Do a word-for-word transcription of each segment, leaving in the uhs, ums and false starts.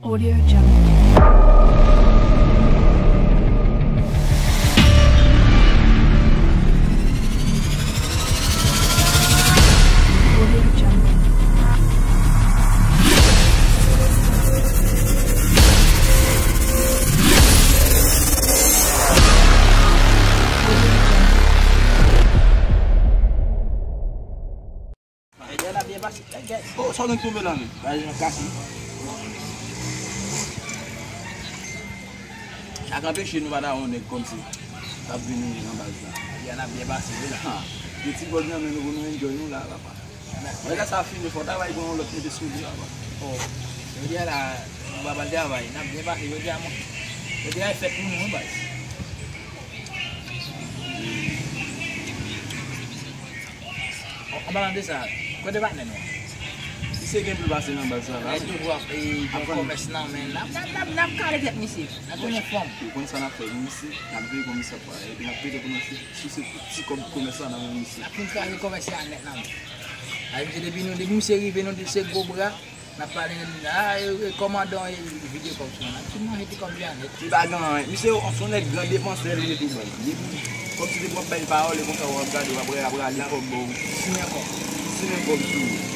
Audio Jungle. Audio Jungle. Medya n ap byen pase. Gèt, gèt. Oh, sa w gen k tonbe la menm? Bagay jan kase. Sa k anpeche nou pa ta wè yon nèg kòmsi k ap vin nan baz la. Medya n ap byen pase wi la. Ha. Gen ti gòl nan men nou pou nou enjoy nou la, papa. Lè sa fini, fò w ta bay pran yon lòt mete sou li, papa. Oh. Jodi a la, nou pa pral travay. N ap byen pase jodi a, mon. Jodi a e fèt pou nou, wi, baz. An palan de sa, kote patnè nou an? Misye gen pli pase nan baz sa la. Lè toujou ap, e, gen kòmès nan men l. N ap, n ap, n ap, n ap kale tèt misye. N ap tounen fanm. Ou konn sa n ap fè pou misye? N ap veye pou misye ap pale. Epi n ap pede pou nou sou, sou se ti kòb kòmès la nan men misye. N ap fin kraze kòmès la nèt nan men. A, misye, depi nou, depi misye rive, nou di se gwo bra. N ap pale, a, e, e, kòmandan, e, vide kòb sou mwen. N ap fin manje ti kòb li a nèt. Li pa gen anyen. Misye, se yon nèg gran depansè li ye tou, baz. Li, kòmsi depi w ap bay l pawòl, e konsa w ap gade, w ap rale kòb ba w. Simen kòb. Simen kòb sou ou.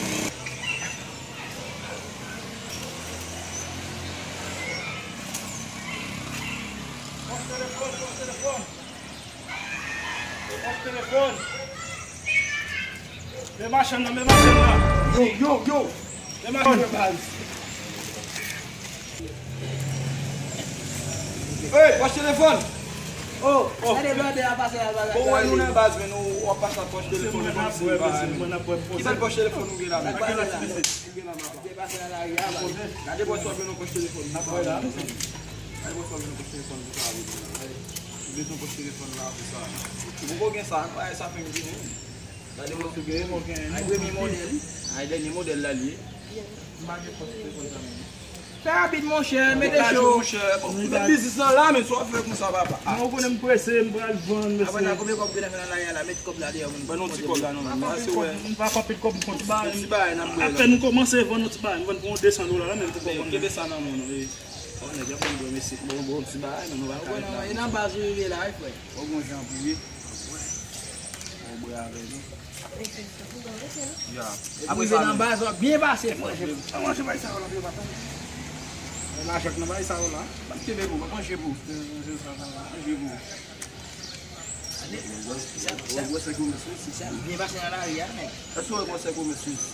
Pòch telefòn, pòch telefòn. Pòch telefòn. Men machann nan, men machann nan. Yo, yo, yo. Men machann nan, baz. Hey, pòch telefòn. Oh, oh. Gade blòdè a pase la, baz. Bon, wè nou nan baz, men nou w ap pase ak pòch telefòn nou kòmsi pa. Ki bèl pòch telefòn ou gen la, men? Ou gen la, papa. Gade pòch sa gen nan pòch telefòn. Gade pòch sa gen nan pòch telefòn pou sa, wi. Ou bezwen pòch telefòn la pou sa. Ou poko gen sa, bagay sa fè m vini. Gade pòch ou gen, ou gen. Ay, premye modèl. Ay, dènye modèl la, li ye. M pa gen pòch telefòn sa menm. Fè rapid, monchè, mete cho. Monchè, bon, tout biznis lan la, men sa w ap fè konsa, papa. Non, ou konnen m prese, m pral vann, mesye. Apre sa, konbyen kòb ou gentan gen nan lari a la? Met kòb la deyò, moun. Ban nou ti kòb la, non, men. M pa konpil kòb, m konn ti bagay. Ti bagay, n ap bwè la. Apèn nou kòmanse vann nou ti bagay, m vann pou yon de san dola la, men m poko vann. Kenbe sa nan men w, non, e. Bon, nèg yo konn bwè, mesye. Bon, bon, ti bagay, men nou pa ka ret la. E nan baz ou rive la, wi, frè. Bon, bon jan pou ye. Bon, bwè avè nou. Ya. Epi rive nan baz, w ap byen pase, frè. Manje, manje bay sa yo la, vye papa. Lajan k nan bay sa yo la. Pa kenbe pou, manje pou. Manje pou. Gade, sa, sa, sa byen pase nan lari a, nèg. Èske w wè kòmsi kòmès Swis?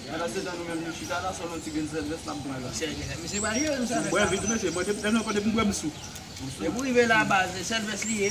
Pandan se tan nou menm nou chita la, sèl yon ti grenn sèlvès n ap pran la. Sèlvès, misye pa jere nou sèlvès la. Bwè vit, mesye, mwen te, depi nan kote m bwè m sou. Depi w rive la, baz, sèlvès li ye.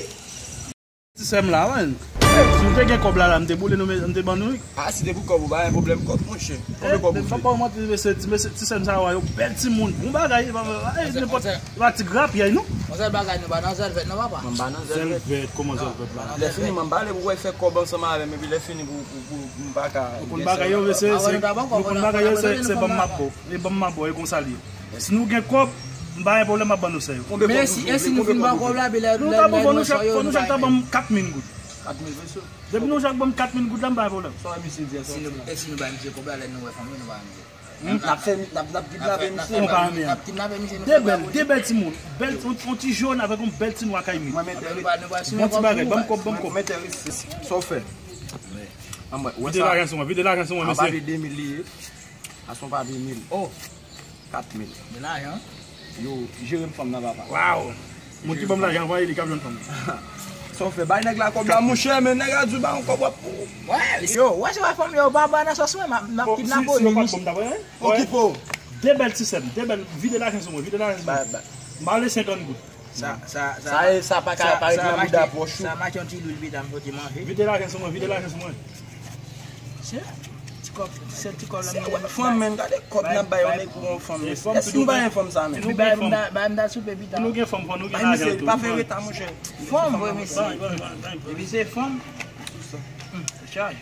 Ti sè m la, man. Si m te gen kòb la, la, m te boule nou, m te ban nou, wi. A, si te pou kòb, ou pa gen pwoblèm kòb, monchè. Konbyen kòb ou fè? Papa, w manti, mesye, ti, mesye, ti sè m sa yo, bèl timoun, bon bagay, pa, pa, pa, nenpòt, pa ti grapyay, non. Yon sèl bagay, nou pa nan sèlvèt, non, papa? Mwen pa nan sèlvèt. Sèlvèt, kòman sèlvèt la? Lè fini, mwen pale pou w fè kòb ansanm avè m, epi lè fini pou, pou, pou, m pa ka. Ou konn bagay yo, se, se, nou konn bagay yo, se, se ban m ap ba w. E ban m ap ba w, e konsa l ye. Si nou gen kòb, m pa gen pwoblèm, m ap ban nou sè yo. Men si, e si nou fin ba w kòb la, epi lè, lè, lè nou sè yo, nou pa gen. Fò nou chak ta ban m kat mil goud. Kat mil peso. Depi nou chak ban m kat mil goud la, m pa gen pwoblèm. Sa w wè misye di a, sa w wè misye di a? E si nou bay misye kòb la, lè nou wè fanmi, nou pa gen misye. Hmm, n ap fè, n ap, n ap kidnape misye. Nou pa renmen. N ap kidnape misye, nou fè de bèl, de bèl timoun. Bèl, yon, yon ti jòn avèk yon bèl timoun ak ay mi. Mwen mete ris. Bon ti bagay, ban m kòb, ban m kòb. Mwen mete ris. Sa w fè? Vide lajan sou mwen, vide lajan sou mwen, mesye. An pa de de mil li ye. A se yon papye mil. Oh. Kat mil. De lajan. Yo, jere m fanm nan, papa. Waw. Moun ki ban m lajan, voye li k ap jwenn fanm. Sa w fè? Bay nèg la kòb la, monchè, men nèg la di w ba yon kòb, w ap. Wè, yo, wè se pa fanm yo, pa ba nan sòs mwen, m ap, m ap kidnape yo, mesye. Okipe w. De bèl ti sè m, de bèl, vide lajan sou mwen, vide lajan sou mwen. M ba w le senkant goud. Sa, sa, sa, sa e, sa pa ka parèt nan bouda pòch ou. Sa make yon ti lwil pita m pote manje. Vide lajan sou mwen, vide lajan sou mwen. Se ti kòb, se ti kòb la. Se yon fanm, men, gade kòb n ap bay yon nèg pou yon fanm, men. Èske nou pa gen fanm sa, men? Epi bay m da, bay m da soupe pita. Pou nou gen fanm, fò nou gen lajan tou. Pa fè reta, monchè. Fanm, vre, mesye. Epi se fanm. Hmm, se chaj.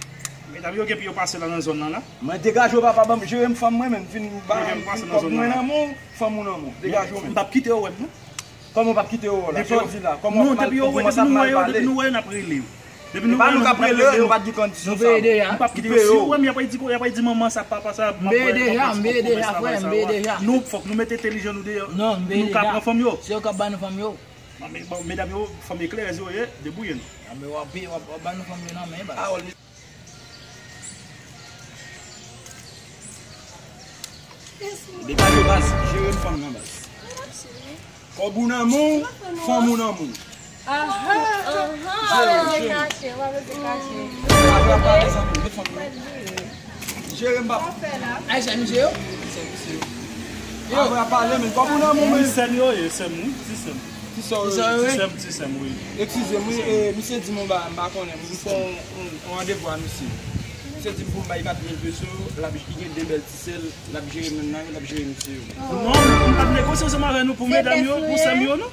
Medam yo gen pou yo pase la nan zòn nan la. Mwen degaje w, papa, ban m jere m fanm mwen, men m fin ba m kòb mwen nan men w, fanm ou nan men w. Degaje w, men. M p ap kite yo wè m, non. Kòman w p ap kite yo wè w la? Sa w di la? Kòman w ap mal, kòman w ap mal pale? Depi nou wè yo, depi nou wè yo, n ap rele yo. Depi nou pa nou k ap rele yo, nou pa t gen kondisyon sa yo. Nou peye deja. Nou p ap kite yo. Si yo wè m, y ap di, y ap di manman sa, papa sa, m ap peye deja, m peye deja, frè, m peye deja. Nou, fòk nou mete entèlijan nou deyò. Non, m peye deja. Nou ka pran fanm yo. Se yo k ap ba nou fanm yo. Bon, medam yo, fanm eklerèz yo ye, debouye nou. A, men w ap peye, w ap, w ap ba nou fanm yo nan men, baz. Depale baz, jere m fanm nan baz. Kòb ou nan men w, fanm ou nan men w. Aha, aha. Jere, jere. Apre ap pale zanmi, met fanm nan. Jere m papa. Ay, se misye yo? Se misye yo. Apre ap pale, men kòb ou nan men w, men. Sè m yo ye, sè m, wi, ti sè m. Ti sè w ye. Ti sè m, ti sè m, wi. Eskize m, wi, e, misye di m yon bagay, m pa konnen, m fè yon, yon, yon randevou a misye. Misye di m pou m bay kat mil peso, l ap, li gen de bèl ti sè l, l ap jere menm nan yo, l ap jere misye yo. Non, m p ap negosye ansanm avè nou pou medam yo, pou sè m yo, non.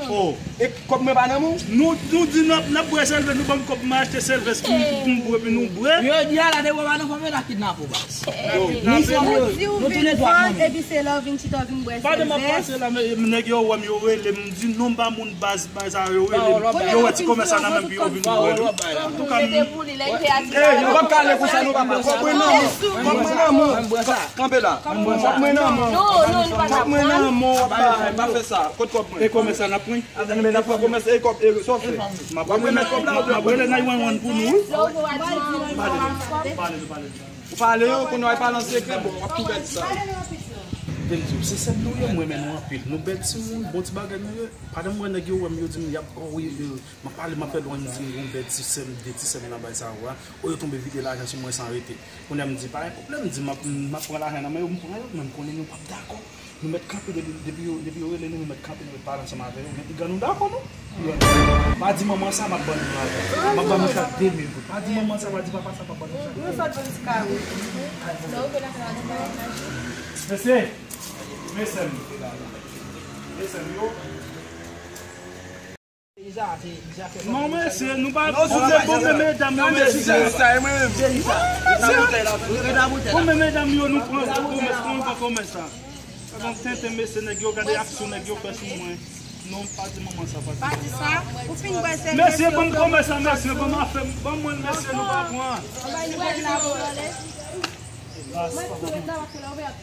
Oh. E kòb mwen pa nan men w? Nou, nou di n ap, n ap bwè sèlvè, nou ban m kòb, m achte sèlvè pou, pou m bwè, epi nou bwè. Jodi a la, depi w pa nan fanm yo, n a kidnape w, baz. Yo, nou fanm yo, nou touletwa fanm yo. Epi se lè w vin chita, w vin bwè sèlvè. Pa de m ap pase la, men, nèg yo wè m, yo rele m, m di non, m pa moun baz, baz sa yo rele m. Yo wè ti kòmès sa nan men m, epi yo vin bwè. Antouka, m. Ey, nou p ap kale konsa, non, papa. Kòb mwen nan men w. Kòb mwen nan men w. Kanpe la. Kòb mwen nan men w. Kòb mwen nan men w, w ap pa, pa fè sa. Kot kòb mwen? E kòmès sa n ap pran? Atè, men n ap fè kòmès, e kòb, e sa w fè? M ap remèt kòb la, ou ap rele nine one one pou nou, wi. Pale, pale, pale. Ou pale yo, kounye a w pale an sekrè, bon, w ap tou pèdi sa. Te m di w, se sè m nou ye, m renmen nou anpil. Nou bèl timoun, bon ti bagay nou ye. Pandan m wè nèg yo wè m, yo di m, y ap, oh wi, euh, m ap pale, m ap fè lwen, m di m gon bèl ti sè m, de ti sè m nan bay sa yo a. Oh, yo tonbe vide lajan sou mwen san rete. Kounye a m di, pa gen pwoblèm, m di, m ap, m ap pran lajan nan men yo, m pran yo, men m konnen yo p ap dakò. Nou mèt kanpe depi, depi yo, depi yo rele nou, nou mèt kanpe, nou mèt pale ansanm avè yo. Men piga nou dakò, non? Pa di manman sa, m ap ban nou lajan. M ap ban nou chak de mil goud. Pa di manman sa, pa di papa sa, m ap ban nou chak. Nou sot ban ti kare. Mesye, mesye m. Mesye m yo. Non, mesye, nou pa. Non, sou se bon, men medam yo, mesye. Bon, men medam yo, nou pran kòmès, pran kòmès sa. Sa gon tenten, mesye, nèg yo, gade aksyon nèg yo fè sou mwen. Non, pa di manman sa, pa di. Pa di sa. Ou fin bwè sèlvè. Mesye, ban m kòmès sa, mesye, ban m afè m, ban mwen l, mesye, nou pa pran. Mwen tou ret la pou ale.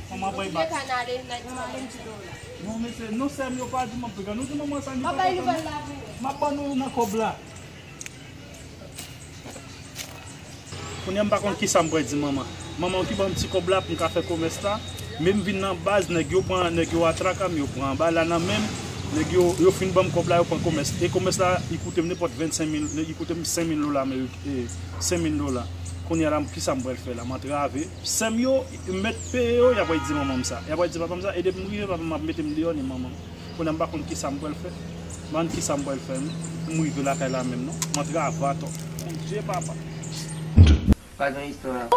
Manman bay bak. Non, mesye, non, sè m yo pa di m anpil. Nou di manman sa, li pa kontan, non. M ap ban nou nan kòb la. Kounye a m pa konn kisa m pral di manman. Manman ki ban m ti kòb la pou m ka fè kòmès la. Men m vin nan baz, nèg yo pran, nèg yo atraka m, yo pran anba la nan men m. Nèg yo, yo fin ban m kòb la, yo pran kòmès. E kòmès la, li koute m nenpòt vennsenk mil, li koute m senk mil dola amerik-, e, senk mil dola. Kounye a la, kisa m pral fè la? M antrave. Sè m yo, m mèt peye yo, y ap di manman m sa. Y ap di papa m sa, e depi m rive, papa m ap mete m deyò, ni manman m. Kounye a m pa konn kisa m pral fè. M pa konn kisa m pral fè, non. M rive lakay la menm, non. M antrave atò. Bondye, papa. Pa gen istwa.